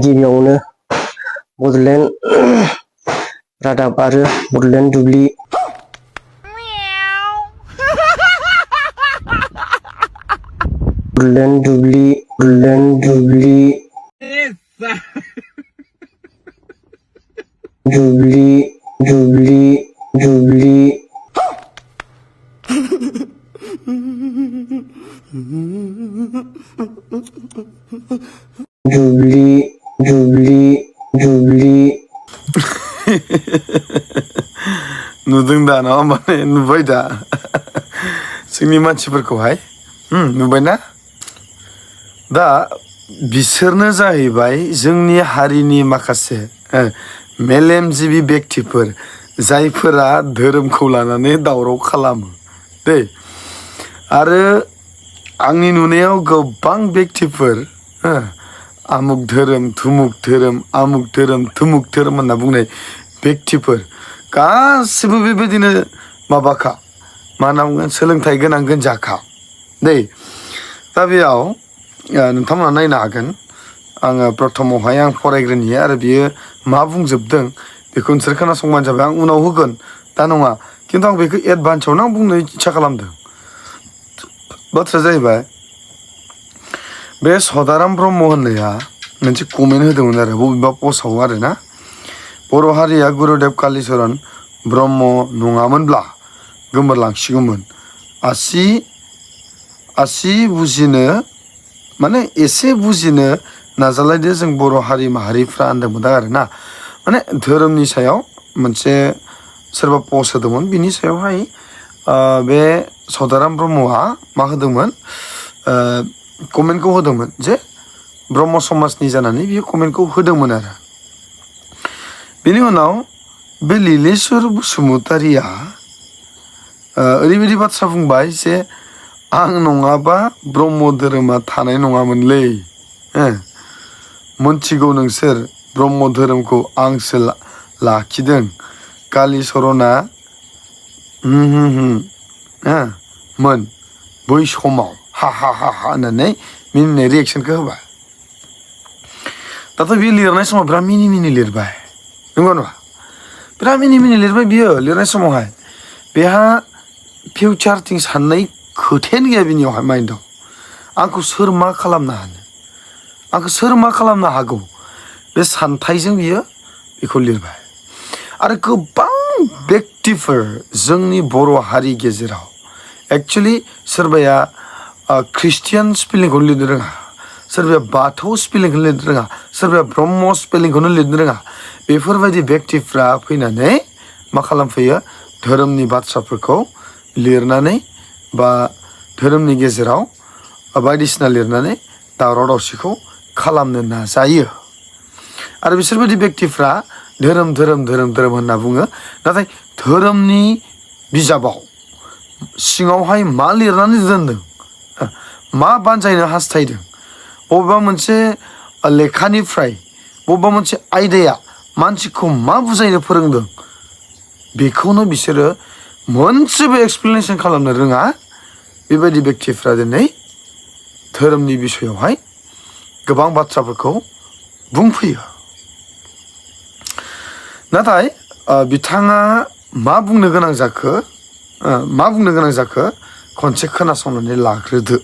गिबियावनो बडलेण्ड रादाब आरो बडलेण्ड दुब्लि नुदों दा ना माने नुबाय दा जोंनि मानसिफोरखौहाय नुबायना दा बिसोरनो जाहैबाय जोंनि हारिनि माखासे मेलेमजिबि व्यक्तिफोर जायफोरा धोरोमखौ लानानै दावराव खालामो दै आरो आंनि नुनायाव गोबां व्यक्तिफोर आमुक धोरोम थुमुक धोरोम आमुक धोरोम थुमुक धोरोम होनना बुंनाय व्यक्तिफोर गासिबो बेबायदिनो माबाखा मा होनना बुंगोन सोलोंथाइ गोनां गोनजाखा दै दा बेयाव नोंथांमोना नायनो हागोन आङो प्रथमावहाय आं फरायग्रोनि आरो बियो मा बुंजोबदों बेखौ नोंसोर खोनासंबानो जाबाय आं उनाव होगोन दा नङा खिन्थु आं बेखौ एडभान्सआवनो आं बुंनो इच्सा खालामदों बाथ्राया जाहैबाय बे सदाराम ब्रह्म होननाया मोनसे कमेन्ट होदोंमोन आरो बबेबा पस्टआव आरो ना बर' हारिया गुरुदेव कालिचरन ब्रह्म नङामोनब्ला गोमोरलांसिगौमोन आसि बुजिनो माने एसे बुजिनो नाजालायदो जों बर' हारि माहारिफ्रा होनदोंमोन आरो ना माने धोरोमनि सायाव मोनसे सोरबा पस्ट होदोंमोन बिनि सायावहाय बे सदाराम ब्रह्मआ मा होदोंमोन कमेन्टखौ होदोंमोन जे ब्रह्म समाजनि जानानै बियो कमेन्टखौ होदोंमोन आरो बेनि उनाव बे लीलेश्वर बसुमतारिया ओरैबायदि बाथ्रा बुंबाय जे आं नङाबा ब्रह्म धोरोमा थानाय नङामोनलै मोनथिगौ नोंसोर ब्रह्म धोरोमखौ आंसो लाखिदों कालिचरना मोन बै समाव हा होननानै मिनिनाय रिएक्सनखौ होबाय दाथ' बे लिरनाय समाव बिराद मिनि लिरबाय नंगौ नङा बिराद मिनि लिरबाय बियो लिरनाय समावहाय बेहा फिउचारथिं साननाय खोथायानो गैया बिनियावहाय माइन्दआव आंखौ सोर मा खालामनो हानो आंखौ सोर मा खालामनो हागौ बे सान्थाइजों बियो बेखौ लिरबाय आरो गोबां व्यक्तिफोर जोंनि बर' हारि गेजेराव एक्सुवेलि सोरबाया ख्रिस्टियान स्पेलिंखौनो लिरनो रोङा सोरबाया बाथौ स्पेलिंखौनो लिरनो रोङा सोरबाया ब्रह्म स्पेलिंखौनो लिरनो रोङा बेफोरबायदि व्यक्तिफ्रा फैनानै मा खालामफैयो धोरोमनि बाथ्राफोरखौ लिरनानै बा धोरोमनि गेजेराव बायदिसिना लिरनानै दावराव दावसिखौ खालामनो नाजायो आरो बिसोरबायदि व्यक्तिफ्रा धोरोम होनना बुङो नाथाय धोरोमनि बिजाबाव सिङावहाय मा लिरनानै दोनदों मा बानजायनो हास्थायदों बबेबा मोनसे लेखानिफ्राय बबेबा मोनसे आयदाया मानसिखौ मा बुजायनो फोरोंदों बेखौनो बिसोरो मोनसेबो एक्सप्लेनेसन खालामनो रोङा बेबायदि व्यक्तिफ्रा दिनै धोरोमनि बिसयावहाय गोबां बाथ्राफोरखौ बुंफैयो नाथाय बिथाङा मा बुंनो गोनां जाखो खनसे खोनासंनानै लाग्रोदो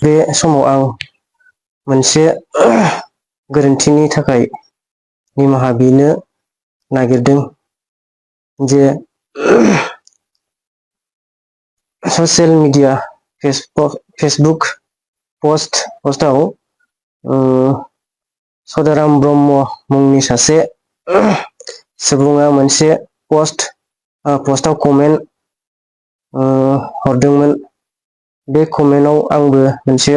बे समाव आं मोनसे गोरोन्थिनि थाखाय निमाहा बिनो नागिरदों जे ससियेल मिडिया फेसबुक पस्टआव सदाराम ब्रह्म मुंनि सासे सुबुङा मोनसे पस्टआव कमेन्ट हरदोंमोन बे कमेन्टआव आंबो मोनसे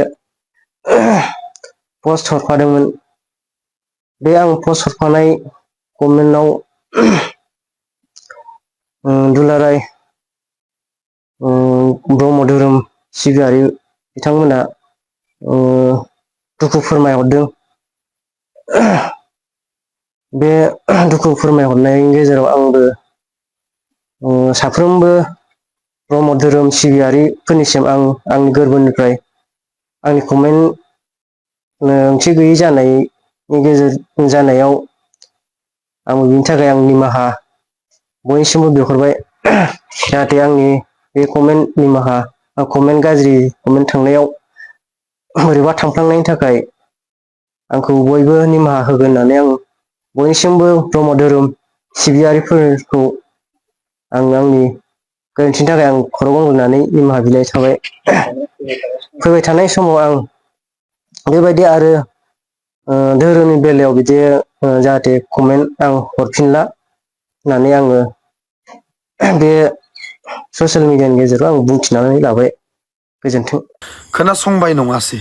पस्ट हरफादोंमोन बे आं पस्ट हरफानाय कमेन्टआव दुलाराय ब्रह्म धोरोम सिबियारि बिथांमोना दुखु फोरमायहरदों बे दुखु फोरमायहरनायनि गेजेराव आंबो साफ्रोमबो ब्रह्म धोरोम सिबियारिफोरनिसिम आं आंनि गोरबोनिफ्राय आंनि ओंथि गैयै जानायनि गेजेर जानायाव आंबो बिनि थाखाय आं निमाहा बयनिसिमबो बिहरबाय जाहाथे आंनि बे कमेन्ट निमाहा कमेन्ट गाज्रि कमेन्ट थांनायाव बोरैबा थांफ्लांनायनि थाखाय आंखौ बयबो निमाहा होगोन होननानै आं बयनिसिमबो ब्रह्म धोरोम सिबियारिफोरखौ आं आंनि गोरोन्थिनि थाखाय आं खर' गंग्रोनानै निमाहा बिलाइ थाबाय फैबाय थानाय समाव आं बेबायदि आरो धोरोमनि बेलायाव बिदि जाहाथे कमेन्ट आं हरफिनला होननानै आङो बे ससियेल मिडियानि गेजेराव आं बुंथिनानै लाबाय गोजोन्थों। खोनासंबाय नङासै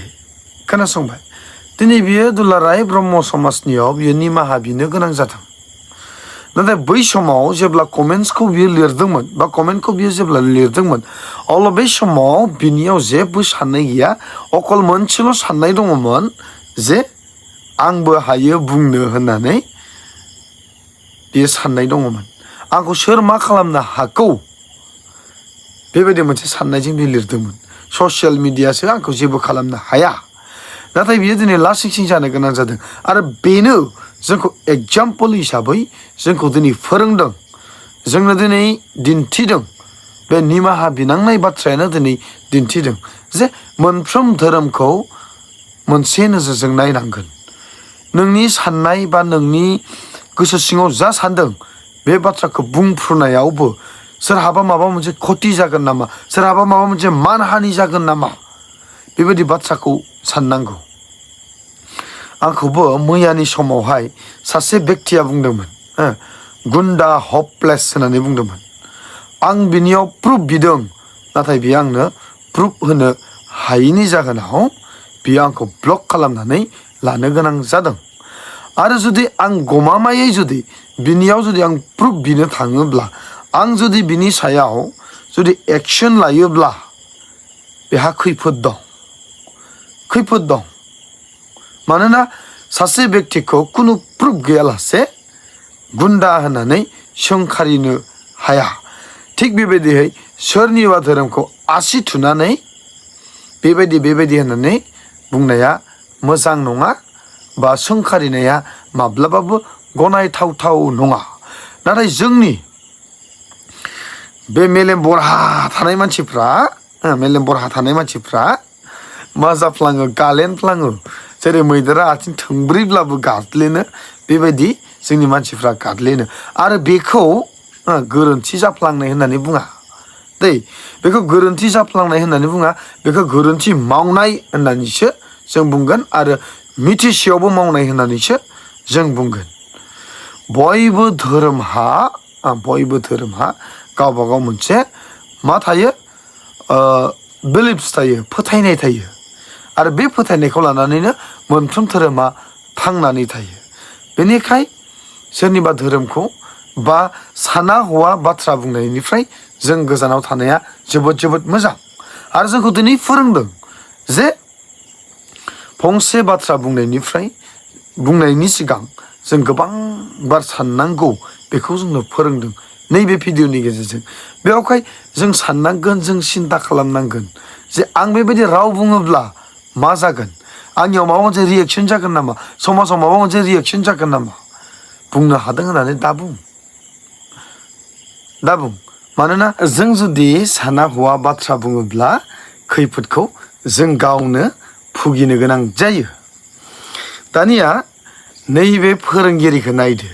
खोनासंबाय दिनै बियो दुलाराय ब्रह्म समाजनियाव बियो निमाहा बिनो गोनां जादों नाथाय बै समाव जेब्ला कमेन्ट्सखौ बियो लिरदोंमोन बा कमेन्टखौ बियो जेब्ला लिरदोंमोन अब्ला बै समाव बिनियाव जेबो साननाय गैया अकल मोनसेल' साननाय दङमोन जे आंबो हायो बुंनो होननानै बियो साननाय दङमोन आंखौ सोर मा खालामनो हागौ बेबायदि मोनसे साननायजों बियो लिरदोंमोन ससियेल मिडियासो आंखौ जेबो खालामनो हाया नाथाय बियो दिनै लासिं सिं जानो गोनां जादों आरो बेनो जोंखौ एगजामपोल हिसाबै जोंखौ दिनै फोरोंदों जोंनो दिनै दिन्थिदों बे निमाहा बिनांनाय बाथ्रायानो दिनै दिन्थिदों जे मोनफ्रोम धोरोमखौ मोनसे नोजोरजों नायनांगोन नोंनि साननाय बा नोंनि गोसो सिङाव जा सानदों बे बाथ्राखौ बुंफ्रुनायावबो सोरहाबा माबा मोनसे खति जागोन नामा सोरहाबा माबा मोनसे मानहानि जागोन नामा बेबायदि बाथ्राखौ साननांगौ आंखौबो मैयानि समावहाय सासे बेक्तिया बुंदोंमोन गुन्डा हपलेस होननानै बुंदोंमोन आं बिनियाव प्रुफ बिदों नाथाय बियो आंनो प्रुफ होनो हायैनि जाहोनाव बियो आंखौ ब्लक खालामनानै लानो गोनां जादों आरो जुदि आं गमामायै जुदि बिनियाव जुदि आं प्रुफ बिनो थाङोब्ला आं जुदि बिनि सायाव जुदि एक्सन लायोब्ला बेहा खैफोद दं मानोना सासे बेक्तिखौ खुनु प्रुफ गैयालासे गुन्डा होननानै सोंखारिनो हाया थिग बेबायदियै सोरनिबा धोरोमखौ आसि थुनानै बेबायदि होननानै बुंनाया मोजां नङा बा सोंखारिनाया माब्लाबाबो गनायथावथाव नङा नाथाय जोंनि बे मेलेम बरहा थानाय मानसिफ्रा मा जाफ्लाङो गालेनफ्लाङो जेरै मैदेरा आथिं थोंब्रैब्लाबो गादलेनो बेबायदि जोंनि मानसिफ्रा गादलेनो आरो बेखौ गोरोन्थि जाफ्लांनाय होननानै बुङा बेखौ गोरोन्थि जाफ्लांनाय होननानै बुङा बेखौ गोरोन्थि मावनाय होननानैसो जों बुंगोन आरो मिथिसेयावबो मावनाय होननानैसो जों बुंगोन बयबो धोरोमहा गावबा गाव मोनसे मा थायो बिलिफ्स थायो फोथायनाय थायो आरो बे फोथायनायखौ लानानैनो मोनफ्रोम धोरोमा थांनानै थायो बेनिखाय सोरनिबा धोरोमखौ बा साना हौवा बाथ्रा बुंनायनिफ्राय जों गोजानाव थानाया जोबोद मोजां आरो जोंखौ दिनै फोरोंदों जे फंसे बाथ्रा बुंनायनि सिगां जों गोबां बार साननांगौ बेखौ जोंनो फोरोंदों नैबे भिडिअनि गेजेरजों बेयावहाय जों साननांगोन जों सिन्ता खालामनांगोन जे आं बेबायदि राव बुङोब्ला मा जागोन आंनियाव माबा मोनसे रिएक्सन जागोन नामा समाजाव माबा मोनसे रिएक्सन जागोन नामा बुंनो हादों होननानै दा बुं मानोना जों जुदि साना हौवा बाथ्रा बुङोब्ला खैफोदखौ जों गावनो भुगिनो गोनां जायो दानिया नैबे फोरोंगिरिखौ नायदो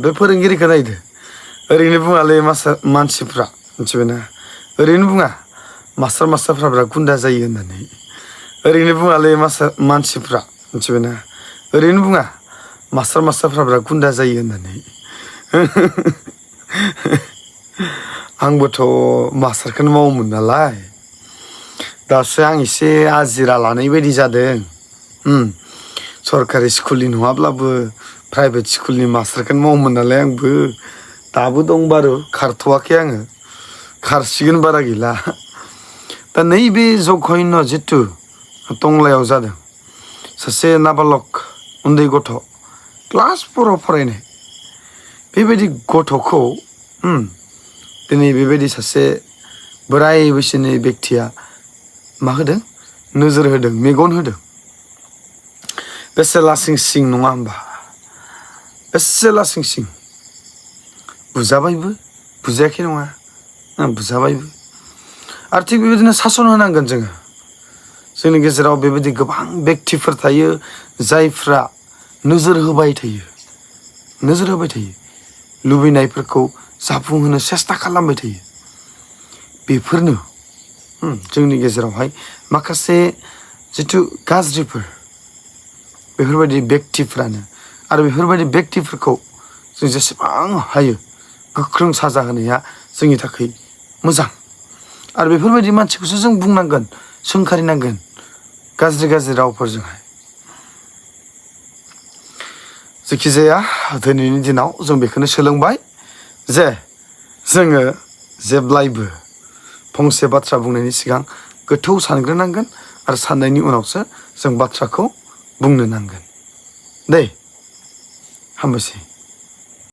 बे फोरोंगिरिखौ नायदो ओरैनो बुङालै मानसिफ्रा मिथिबायना ओरैनो बुङा मास्टारफ्रा बिराद गुन्दा जायो होननानै ओरैनो बुङालै मानसिफ्रा मिथिबायना ओरैनो बुङा मास्टारफ्रा बिराद गुन्दा जायो होननानै आंबोथ' मास्टारखौनो मावोमोन नालाय दासो आं एसे आजिरा लानाय बायदि जादों सरकारि स्कुलनि नङाब्लाबो प्राइभेट स्कुलनि मास्टारखौनो मावोमोन नालाय आंबो दाबो दं बारु खारथ'वाखै आङो खारसिगोन बारा गैला दा नैबे जघन्य जिथु टंलायाव जादों सासे नाबालक उन्दै गथ' क्लास 4आव फरायनाय बेबायदि गथ'खौ दिनै बेबायदि सासे बोराय बैसोनि बेक्तिया मा होदों नोजोर होदों मेगन होदों बेसे लासिं सिं नङा होमबा बेसे लासिं सिं बुजाबायबो बुजायाखै नङा बुजाबायबो आरो थिग बेबायदिनो सासन होनांगोन जोंनि गेजेराव बेबायदि गोबां बेक्तिफोर थायो जायफ्रा नोजोर होबाय थायो लुबैनायफोरखौ जाफुंहोनो सेस्था खालामबाय थायो बेफोरनो जोंनि गेजेरावहाय माखासे जिथु गाज्रिफोर बेफोरबायदि बेक्तिफ्रानो आरो बेफोरबायदि बेक्तिफोरखौ जों जेसेबां हायो गोख्रों साजा होनाया जोंनि थाखाय मोजां आरो बेफोरबायदि मानसिखौसो जों बुंनांगोन सोंखारिनांगोन गाज्रि रावफोरजोंहाय जायखिजाया दिनैनि दिनाव जों बेखौनो सोलोंबाय जे जोङो जेब्लायबो फंसे बाथ्रा बुंनायनि सिगां गोथौ सानग्रोनांगोन आरो साननायनि उनावसो जों बाथ्राखौ बुंनो नांगोन दे हामबायसै।